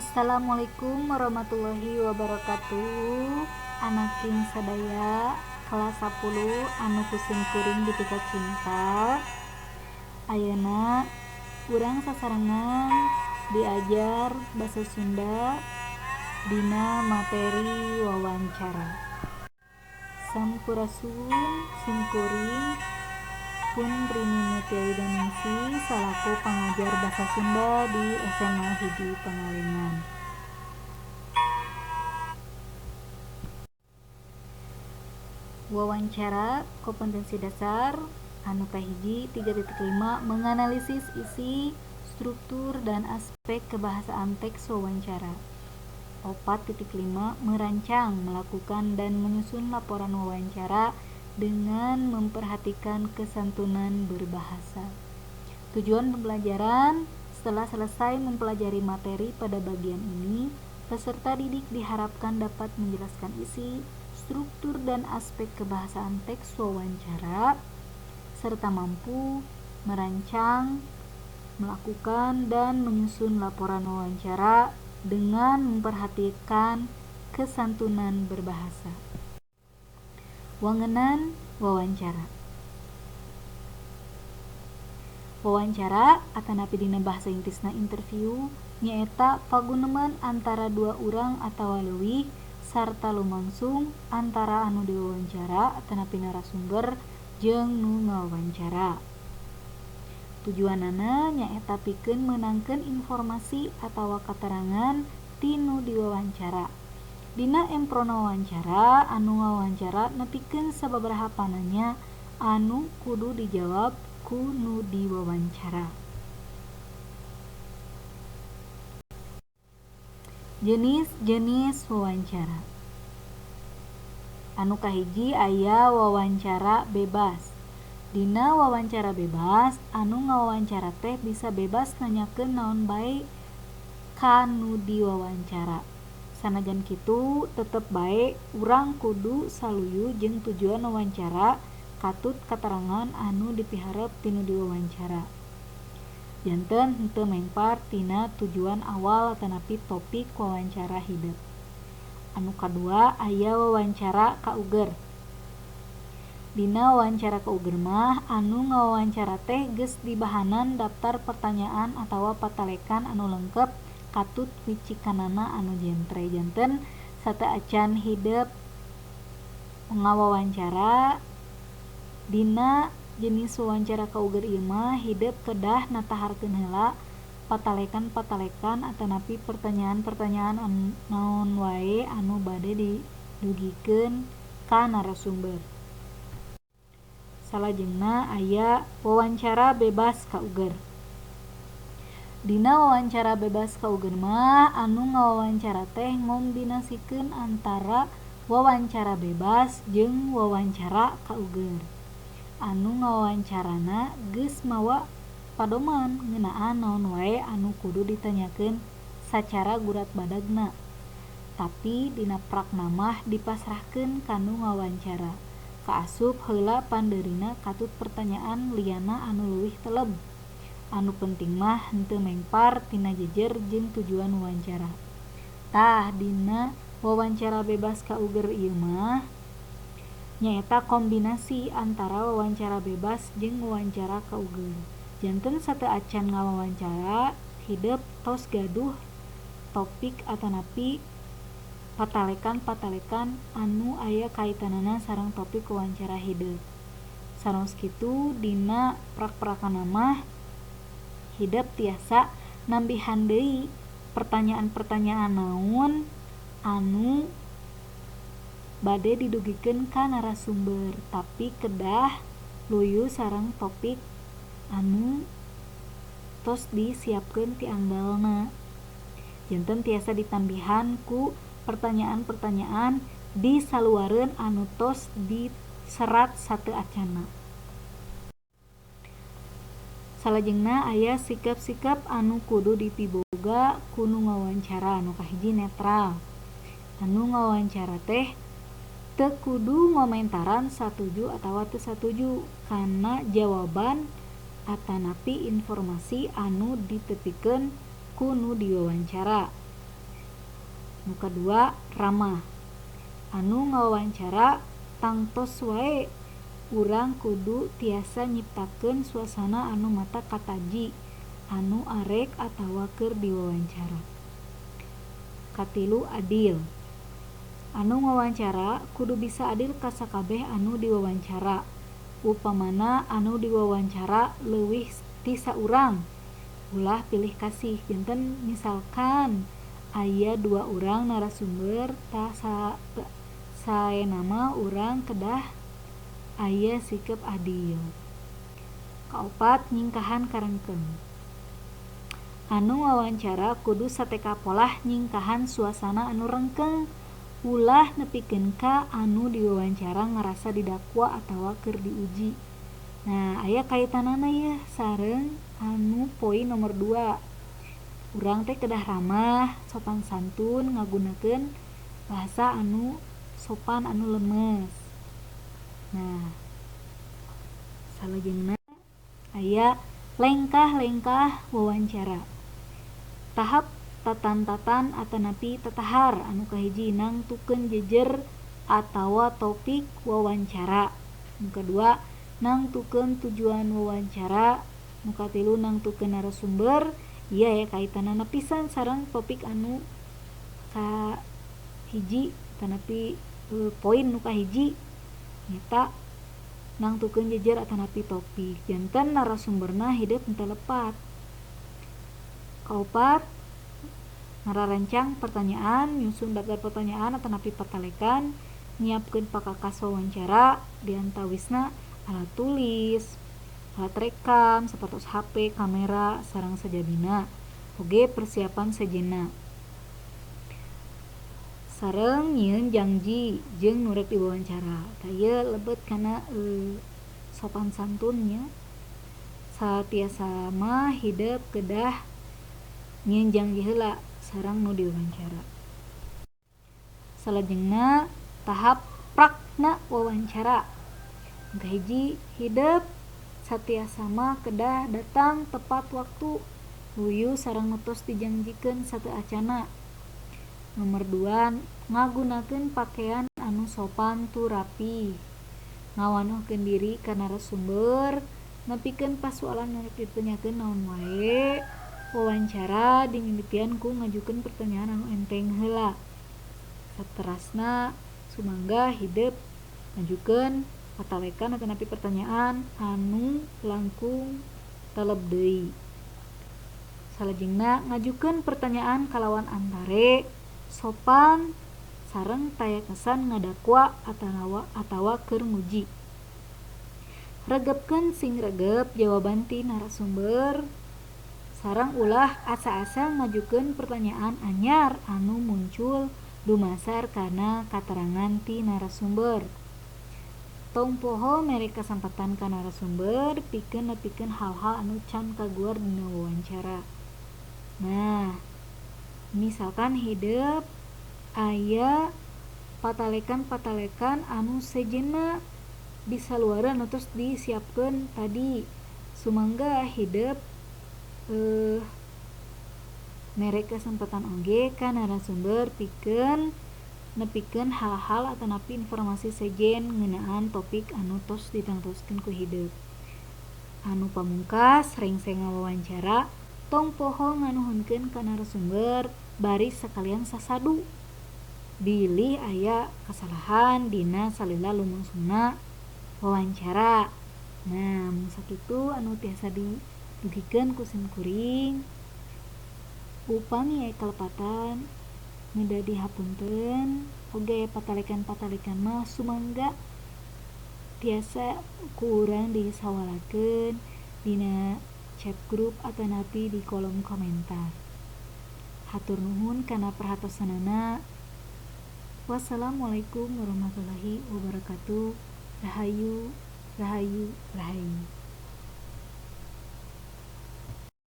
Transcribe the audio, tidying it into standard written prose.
Assalamualaikum warahmatullahi wabarakatuh. Anaking sadaya kelas 10 anu ku simkuring dipika cinta. Ayeuna urang sasarengan diajar basa Sunda dina materi wawancara. Sampurasun, simkuring pun Rini Mutia Widaningsih salaku pangajar basa Sunda di SMA 1 Pangalengan. Wawancara kompetensi dasar anu kahiji 3.5 menganalisis isi, struktur, dan aspek kebahasaan teks wawancara. 4.5 merancang, melakukan, dan menyusun laporan wawancara dengan memperhatikan kesantunan berbahasa. Tujuan pembelajaran: setelah selesai mempelajari materi pada bagian ini, peserta didik diharapkan dapat menjelaskan isi, struktur, dan aspek kebahasaan teks wawancara, serta mampu merancang, melakukan, dan menyusun laporan wawancara dengan memperhatikan kesantunan berbahasa. Wangenan wawancara. Wawancara atanapi dina bahasa Inggrisna interview nyaeta paguneman antara dua urang atawa leuwih sarta lumangsung antara anu diwawancara atanapi narasumber jeung nu ngawawancara. Tujuanana nyaeta pikeun meunangkeun informasi atawa katerangan ti nu diwawancara. Dina emprona wawancara, anu ngawawancara nepikeun sababaraha pananya anu kudu dijawab ku nu diwawancara. Jenis-jenis wawancara. Anu kahiji aya wawancara bebas. Dina wawancara bebas, anu ngawawancara teh bisa bebas nanyakeun naon bae ka nu diwawancara. Sanajan kitu, tetep bae urang kudu saluyu jeung tujuan wawancara katut katerangan anu dipiharep ti nu diwawancara. Janten henteu mengpar tina tujuan awal atanapi topik wawancara hidep. Anu kadua aya wawancara kauger. Dina wawancara kauger mah anu ngawawancara teh geus dibahanan daftar pertanyaan atawa patalekan anu lengkep katut wicikanana anu jentre. Janten sateuacan hidep ngawawancara, dina jenis wawancara kauger ieu mah hidep kedah nataharkeun heula patalekan-patalekan atanapi pertanyaan-pertanyaan naon wae anu bade didugikeun ka narasumber. Salajengna aya wawancara bebas kauger. Dina wawancara bebas kauger mah anu ngawawancara teh ngombinasikeun antara wawancara bebas jeung wawancara kauger. Anu ngawawancarana geus mawa padoman ngeunaan naon wae anu kudu ditanyakeun sacara gurat badagna. Tapi dina prakna mah dipasrahkeun ka nu ngawawancara. Kaasup heula pandeurina katut pertanyaan lianna anu leuwih teleb. Anu penting mah henteu mengpar tina jejer jeung tujuan wawancara. Tah, dina wawancara bebas kauger ieu mah nyaeta kombinasi antara wawancara bebas jeung wawancara kauger. Janten sateuacan ngawawancara hidep tos gaduh topik atanapi patalekan-patalekan anu aya kaitanana sareng topik wawancara hidep. Sanaos kitu, dina prak-prakana mah hidep tiasa nambihan deui pertanyaan-pertanyaan naon anu bade didugikeun ka narasumber, tapi kedah luyu sareng topik anu tos disiapkeun ti anggalna. Janten tiasa ditambihan ku pertanyaan-pertanyaan di saluareun anu tos diserat sateuacanna. Salajengna aya sikap-sikap anu kudu dipiboga ku nu ngawawancara. Anu kahiji netral. Anu ngawawancara teh teu kudu ngomentaran satuju atawa teu satuju kana jawaban atanapi informasi anu ditepikeun ku nu diwawancara. Nu kadua, ramah. Anu ngawawancara tangtos wae urang kudu tiasa nyiptakeun suasana anu matak kataji anu arek atawa keur diwawancara. Katilu, adil. Anu ngawawancara kudu bisa adil ka sakabeh anu diwawancara. Upamana anu diwawancara leuwih ti saurang, ulah pilih kasih. Janten misalkan aya dua urang narasumber tah saena mah urang kedah aya sikep adil. Kaopat, nyingkahan karengkeng. Anu ngawawancara kudu sateka polah nyingkahan suasana anu rengkeng, ulah nepikeun ka anu diwawancara ngarasa didakwa atawa keur diuji. Nah, aya kaitanana yeuh sareng anu poin nomor 2. Urang teh kedah ramah, sopan santun, ngagunakeun bahasa anu sopan, anu lemes. Nah, salajengna aya lengkah-lengkah wawancara. Tahap tatan-tatan atanapi tatahar anu kahiji nangtukeun jejer atawa topik wawancara. Nu kadua, nangtukeun tujuan wawancara. Nu katilu, nangtukeun narasumber. Ieu aya kaitanana pisan sareng topik anu kahiji atanapi poin nu kahiji nyata nangtukeun jejer atanapi topik. Janten narasumberna hidep henteu lepat. Kaopat, ngarancang pertanyaan, nyusun daftar pertanyaan atanapi patalekan, nyiapkeun pakakas wawancara diantawisna alat tulis, alat rekam sapertos HP, kamera sareng sajabina, oge persiapan sejenna. Sareng nyieun jangji jeung nu rek diwawancara. Tah ieu lebet kana sopan santun nya. Satiasa mah hidep kedah nyieun jangji heula sareng nu diwawancara. Salajengna tahap prakna wawancara. Kahiji, hidep satiasa mah kedah datang tepat waktu, luyu sareng nu tos dijangjikeun sateu acana. Nomor 2, ngagunakeun pakaian anu sopan tur rapi. Ngawanohkeun diri ka narasumber, nepikeun pasualan nu rek ditanyakeun naon wae. Wawancara dimimitian ku ngajukeun pertanyaan anu enteng heula. Saterasna sumangga hidep ngajukeun patalekan atanapi pertanyaan anu langkung teleb deui. Salajengna ngajukeun pertanyaan kalawan antare, sopan sareng taya kesan ngadakwa atawa keur nguji. Regepkeun sing regep jawaban ti narasumber sareng ulah asa-asa ngajukeun pertanyaan anyar anu muncul dumasar kana katerangan ti narasumber. Tong poho mere kasempatan ka narasumber pikeun nepikeun hal-hal anu can kaguar dina wawancara. Nah, misalkan hidep aya patalekan-patalekan anu sejenna bisa luaran anu tos disiapkeun tadi. Sumangga hidep mere kesempatan oge ka narasumber pikeun nepikeun hal-hal atanapi informasi sejen ngeunaan topik anu tos ditangtoskeun ku hidep. Anu pamungkas rengse ngawawancara tong poho nganuhunkeun ka narasumber bari sakalian sasadu bilih aya kasalahan dina salila lumangsungna wawancara. Nah, mung sakitu anu tiasa didugikeun ku sim kuring. Upami aya kalepatan ngedah dihapunten, oge patalekan-patalekan mah sumangga tiasa ku urang disawalakeun dina chat grup atanapi di kolom komentar. Hatur nuhun kana perhatosanana. Wassalamualaikum warahmatullahi wabarakatuh. Rahayu, rahayu, rahayu.